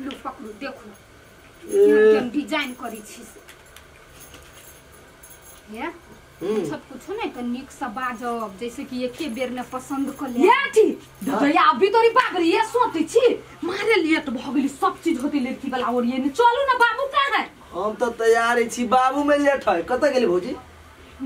लू पकड़ू देखू केहन डिजाइन करै छी से हे सब कुछ नहीं तो निक से बाजब जैसे कि एके बेर ने पसंद क ले ये ठीक दया अभी तोरी बागरी ये सोचै छी मारे लेट भ गेली सब चीज होती लड़की वाला और ये ने चलू ना बाबू कहाँ है। हम तो तैयार छी बाबू में लेट है कत गेली भौजी।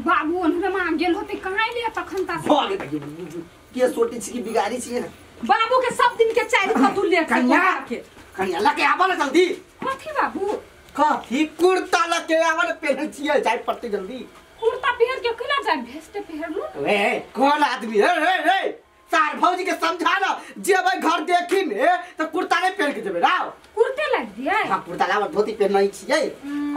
बाबू ओनरे मा गेल होते कहाँ ले तखन ता भ गेल के सोटी छी की बिगाड़ी छी बाबू के सब दिन के चारि कतू लेट कन्या के कन्या लके आबो ना जल्दी। कथी बाबू कथी कुर्ता लके आबो ना पहनै छियै जाय पड़तै जल्दी। कुर्ता पहिर के केना जाय भेस्ट पहिरलु ए कोन आदमी रे रे रे सार भौजी के समझा ना जेबै घर देखी में त कुर्ता नहीं पहन के जेबै राव कुर्ते लग दिए। हां कुर्ता लाव धोती पहनै छियै।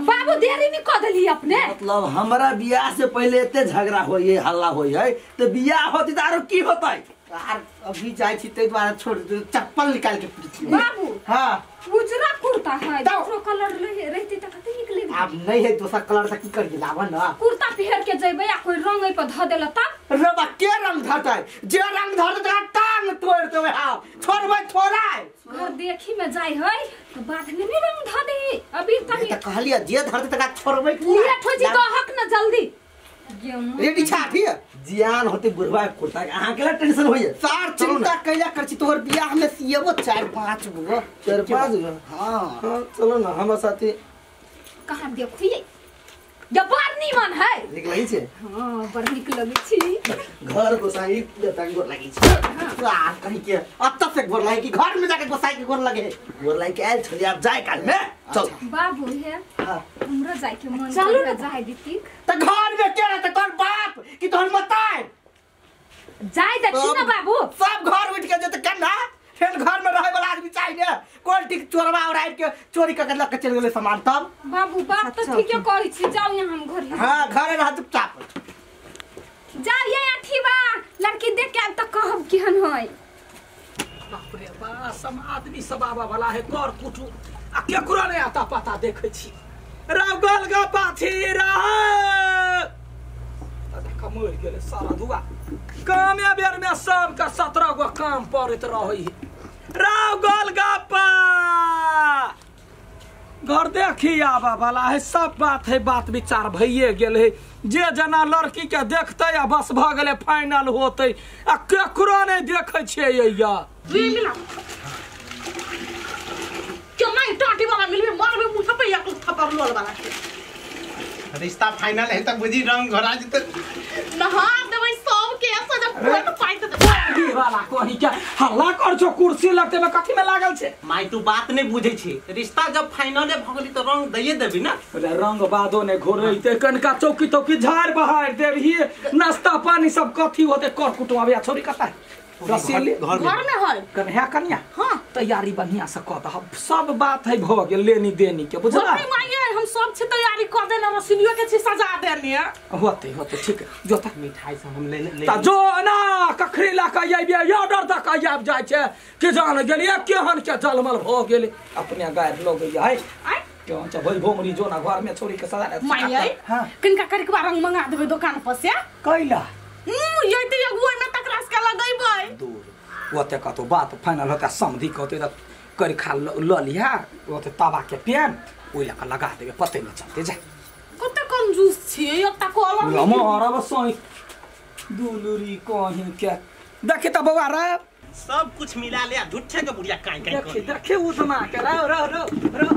बाबू देरी नहीं क देली अपने मतलब हमरा बियाह से पहले एते झगड़ा होय है हल्ला होय है त बियाह होती त आरो की होतै यार अभी जाय छी तै द्वारा छोड़ चप्पल निकाल के पीछे बाबू। हां उजरा कुर्ता है दूसरो कलर रहती त कते निक लगे अब नहीं है दोसर कलर से की करिए लाव ना कुर्ता पहिर के जइबै आ कोई रंग पर ध देला तब रबा के रंग धरतै जे रंग धरतै टांग तोड़ देबै। हां छोड़बै छोड़ाय घर देखी में जाय है तो बाद में नहीं रंग ध दे अभी तक त कहलिए जे धरतै तका छोड़बै लेट हो जी दहक न जल्दी रेडी छा ठीक जियान होते बुढ़वा कुर्ता अहाँ के टेंशन होइए सार चिंता कैला कर छी तोहर बियाह में सिएबो 4 5 गो 4 5 गो। हां हां चलो ना हमर साथी कहां देखिए ये बड़ नीमन है निक लगै छै। हां बड़ निक लगै छी घर गोसाई देता गोर लगै छै। हां कहि के अत्त से गोर लगे कि घर में जाके गोसाई के गोर लगे गोर लगे के आयल छली आप जाय काल में चल बाबू हे हमरा जाय के मन चलू ना जाय दीती त घर में के रहत तोर बाप कि तोहर मताई जाय देखी ना बाबू सब घर उठ के जेत केना फिर घर में रहे वाला आदमी चाहिए कोल्टी चोरवा और आइब के चोरी कर के लक चल गेले सामान तब बाबू बात त ठीके कहै छी जाउ यहाँ हम घर। हां घर रह चुपचाप जाउ ये अथी बा लड़की देख के आब त कहब केहन है। बाप रे बा सब आदमी सब आबा वाला है कर कुटु आ केकरो नहीं आता पता देखै छी राव गल ग पाछी रह दादा मर गेले सारा धुआ कामे बेर में सब का 17 गो काम पड़ैत रहै राव गल गप्पा घर देखी आबा वाला है सब बात है बात विचार भइए गेल है जे जना लड़की के देखते आ बस भ गेले फाइनल होते आ केकरो नहीं देखै छियै या क्यों नहीं टाटी वाला मिलबे मारबे मुंह पे या कुछ थप्पड़ लोल वाला रिश्ता फाइनल है त बुझी रंग घोरा जते नहा देबै सब के सजा फोट पाइत देबै वाला कोही के हल्ला कर छो कुर्सी लगते में कथि में लागल छे माई तू बात नहीं बुझै छी रिश्ता जब फाइनल भ गेली त रंग दइए देबी ना बोले रंग बादो ने घोरैते कनका चौकी तौकी झाड़ बहार देबही नाश्ता पानी सब कथि होते कर कुटुम आबे छोरी कता रसीली घर में है कन्या कन्या हां तैयारी बढ़िया से क दह सब बात है भ गेल लेनी देनी के बुझला माई हम सब छी तैयारी कर देने रसीलियो के छी सजा देने होते होते ठीक है जो तक मिठाई सब हम ले ले त जो ना कखरी ला के आइबे ऑर्डर the के आब जाय छै के जान गेलिए केहन के जलमल भ गेल अपने गार लोग है आइ केहन छ भई भोमरी जो ना घर में छोरी के सजा माई हां किनका करके रंग मंगा देबे दुकान पर से कैला ये त एगो ओइ में तकरास के लगैबै दूर ओते कतो बात फाइनल होता समधी कहते त कर खा ल लिया ओते तवा के पेन ओइ लका लगा देबे पते न चलते जा कते कंजूस छी एता कलर हमर सोई दुलुरी कहीं के देखे त बौआ रे सब कुछ मिला ले झूठे के बुढ़िया काई काई देखे देखे उठमा के रो रो रो रो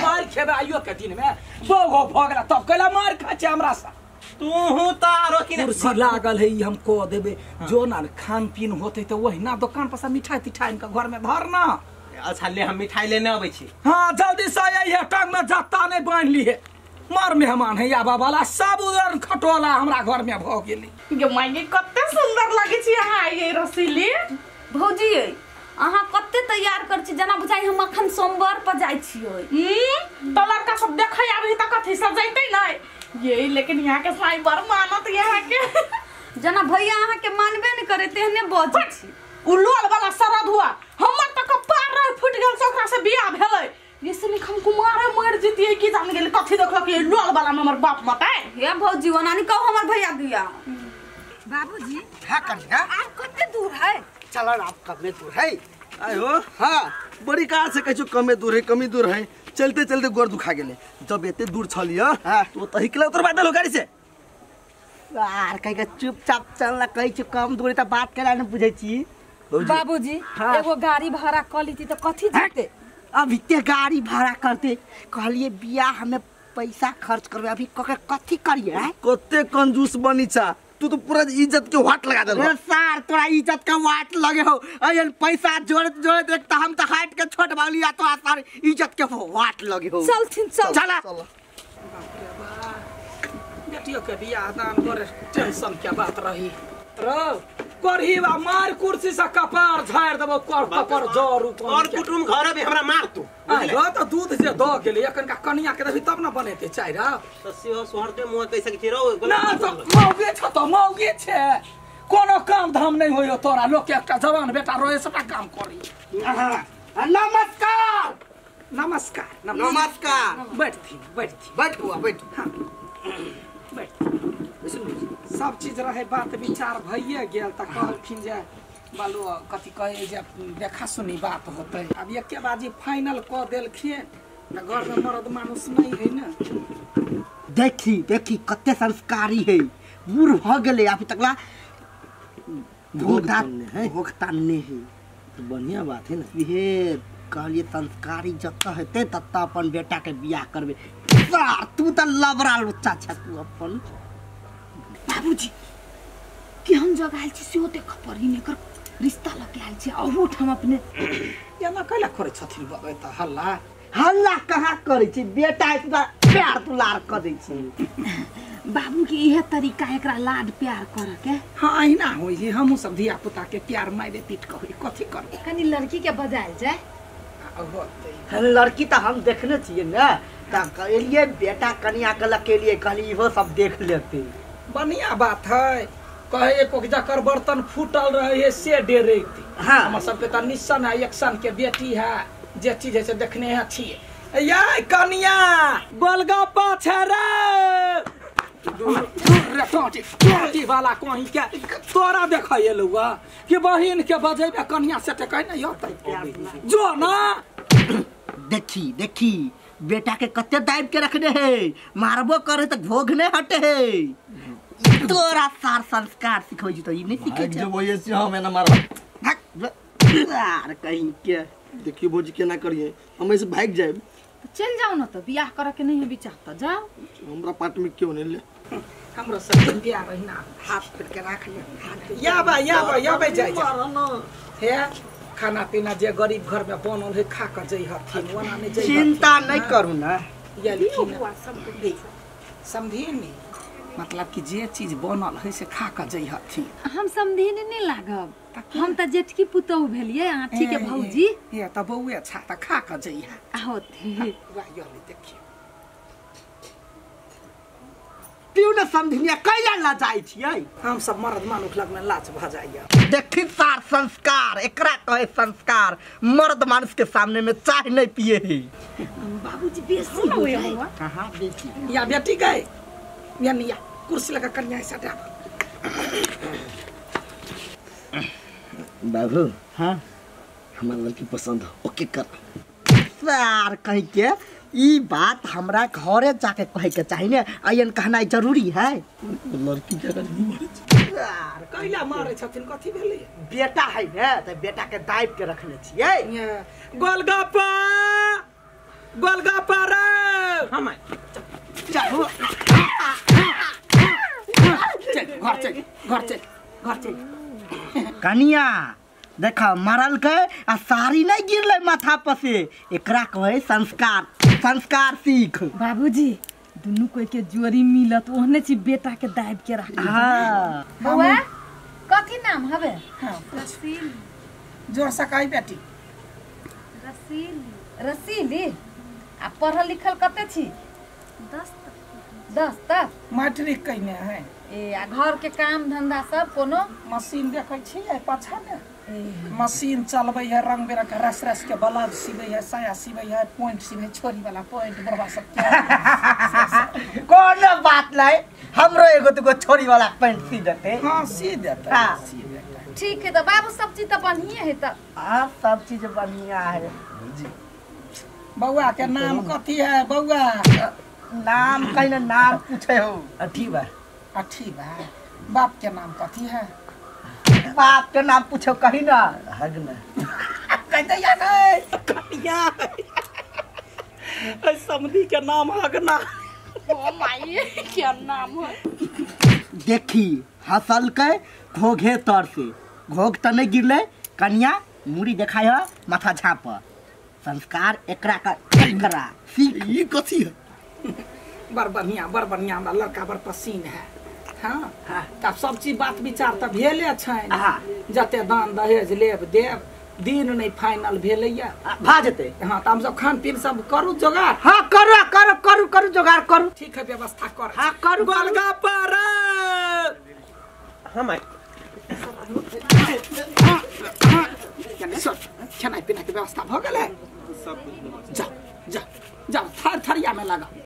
मार खेबे आइयो के दिन में बौगो भ गेला तब कैला मार खा छै हमरा सा तू हूं त आरो कि कुर्सी लागल है हम को देबे जो ना खान पीन होते त वही ना दुकान पर से मिठाई तिठाई इनका घर में धरना। अच्छा ले हम मिठाई लेने आबै छी। हां जल्दी से आइए टांग में जत्ता नहीं बांध ली है मार मेहमान है आबा वाला सब उधर खटोला हमरा घर में भ गेली। गे माई कते सुंदर लगे छी अहाँ ये रसीली भौजी अहाँ कते तैयार कर छी जना बुझाई हम अखन सोमवार पर जाय छियै। त लड़का सब देखै आबै त कथि सजैतै नै ये, लेकिन यहाँ के साई बड़ मानत यहाँ के जना भैया अहाँ के मानबे न करे तेहने बजै छी। उ लोल वाला सरद हुआ हमर त कपार रे फुट गेल से ओकरा से बियाह भेलै ये से हम कुमारे मर जितिए की जान गेल कथि देखलक ये लोल वाला में हमर बाप मताए। हे भौजी ओना नि कहू हमर भैया दिया। बाबूजी हां कन्या आप कते दूर है? चल आप कमे दूर है। आयो हां बड़ी कहाँ से कहै कमे दूर है कमी दूर है चलते चलते गोर दुखा गेले जब एते दूर छलिय तो तही के उतरबा देलो गाड़ी से यार कहि के चुपचाप चलना कहै छी कम दूरी त बात केला न बुझै छी बाबूजी एगो गाड़ी भाड़ा क लीती त कथि जीते अभी ते गाड़ी भाड़ा करते कहलिए बियाह में पैसा खर्च करबे अभी क के कथि करिए कते कंजूस बनी छा तू तो पूरा इज्जत के वाट लगा देल रे सार तोरा इज्जत का वाट लगे हो अयन पैसा जोड़त जोड़त एक त हम त हाइट के छोट बाली आ तो सार इज्जत के वाट लगे हो चलथिन चल चला बेटियों के बियाह दान करे टेंशन के बात रही रो करही बा मार कुर्सी से कपार झाड़ देबो कर कपर जर ऊपर और कुटुम घर भी हमरा मार तू आ त दूध जे द गेले एखन का कनिया के देबी तब न बनेते चाय रा त सेहो सोहर के मुंह कैसे के रो ना त मौगे छ त मौगे छे कोनो काम धाम नहीं होयो तोरा लोग के एकटा जवान बेटा रोए सबटा काम करी नमस्कार नमस्कार नमस्कार बैठथी बैठथी बैठ बुआ बैठ हां बैठ सब चीज रहे बात विचार भइए गेल त कहलखिन जे बालू कथी कहे जे देखा सुनी बात होतै अब एके बाजी फाइनल क देलखिन त घर में मर्द मानुस नहीं है ना देखी देखी कते संस्कारी है बूढ़ भ गेले अभी तकला भोगता नहीं है तो बढ़िया बात है ना ये कहलिए संस्कारी जत हेतै तत अपन बेटा के बियाह करबे तू त लबरा लुच्चा छ तू अपन बाबूजी केहन जगह आयल छी सेहो देख पड़ी ने एकर रिश्ता लऽ के आयल छी अहू ठाम अपने एना कैला करै छथिन बाबा त हल्ला हल्ला कहाँ करै छी बेटा इतना प्यार दुलार क दै छी बाबू के इहे तरीका एकरा लाड प्यार कर के हां अहिना होई है हमहू सब धिया पुता के प्यार मारे पीट के होई कथी करबै कनी लड़की के बजायल जाय लड़की त हम देखने छियै ने त एलिए बेटा कनिया के लके लिए कहली इहो सब देख लेते बढ़िया बात है कहे एको जकर बर्तन फूटल रहे है से डेरेती हाँ। हमर सबके त निशन है एक्शन के बेटी है जे चीज है से देखने है छिए या कनिया गोलगप्पा छै रे रे टोटी टोटी वाला कहीं के तोरा देखै एलौआ कि बहिन के बजेबे कनिया से ते कहि नै होतै जो ना देखी देखी बेटा के कते दाब के रखने है मारबो करे त भोग नहीं हटे है तोरा सार संस्कार सिखबै छी त ई नहीं सिखै छै जब वही से हम एना मारब यार कहीं के देखियो भौजी केना करिए हम ऐसे भाग जाएब चल जाओ ना त बियाह करे के नहीं है विचार त जाओ हमरा पार्ट में क्यों नहीं ले हमरो सब बियाह रहिना हाथ पकड़ के राख ले याबा याबा याबे जाय हे खाना पीना जे गरीब घर में बनल है खा के जई हथिन ओना नहीं जई चिंता नहीं करू ना समझी मतलब कि जे चीज बनल है से खा के जई हथिन हम समधिनी नहीं लागब हम त जेठकी पुतहु भेलिए अहाँ ठीक है भौजी ये त बौए छा त खा के जई है होते वाह यो ले देखियो पिउ न समधिनिया कैला ला जाइ छियै हम सब मर्द मानुख लगमे लाज भ जाइया देखी सार संस्कार एकरा कहे संस्कार मर्द मानुष के सामने में चाय नहीं पिए है बाबूजी बेसी हो जाए कहां बेसी या बेटी गए या निया कुर्सी लगा कन्या ऐसा बाबू हां हमार लड़की पसंद हो ओके कर सार कह के ई बात हमरा घरे जाके कहे के चाही ने अयन कहना जरूरी है लड़की के सार कैला मारे छथिन कथी भेलै बेटा है ने त बेटा के दाब के रखने छियै गोलगप्पा गोलगप्पा रे हम चलो चल घर चल घर चल घर चल कनिया देखा मरल के आ साड़ी नहीं गिरले माथा पर से एकरा कहे संस्कार संस्कार सीख बाबूजी दुनू कोई के जोड़ी मिलत ओहने छी बेटा के दाब के राख हां बौआ कथी नाम हवे जोर से कही बेटी रसीली रसीली आ पढ़ल लिखल कते छी 10 तक 10 तक मैट्रिक कइने है ए आ घर के काम धंधा सब कोनो मशीन देखै छियै पाछा ने मशीन चलबै है रंग बिरंग के रस रस के ब्लाउज सिबै है साया सिबै है पॉइंट सिबै छोरी वाला पॉइंट बुढ़वा सब के कोनो बात नहीं हमरो एगो दुगो छोरी वाला पैंट सी देते हां सी देते हाँ। सी देते ठीक है त बाबू सब चीज त बढ़िया है त। हां सब चीज बढ़िया है जी। बौआ के नाम कथी है बौआ? नाम कहीं ना नाम पूछे हो। अठी बा। अठी बा। बाप के नाम कथी है? बाप के नाम पूछो कहीं ना। हग ना कहते या नहीं कनिया ऐ समधी के नाम हगना। ओ माई क्या नाम है। देखी हसल के घोघे तर से घोघ त नहीं गिरले कन्या मुड़ी देखाय माथा झाप संस्कार एकरा का एकरा सीख। ई कथी है? बड़ बढ़िया हमरा लड़का बड़ पसीन है। हाँ तब सब चीज बात विचार त भेले छै। हाँ जते दान दहेज लेब देब दिन नहीं फाइनल भेलैया भा जेते। हाँ त हम सब खान पीन सब करू जोगाड़। हाँ करू करू करू करू जोगाड़ करू। ठीक है व्यवस्था कर। हाँ करू गोलगप्पा रे। हाँ माई खेनाइ पिनाइ के व्यवस्था भ गेलै सब कुछ। जा जा जा थर थरिया में लगा।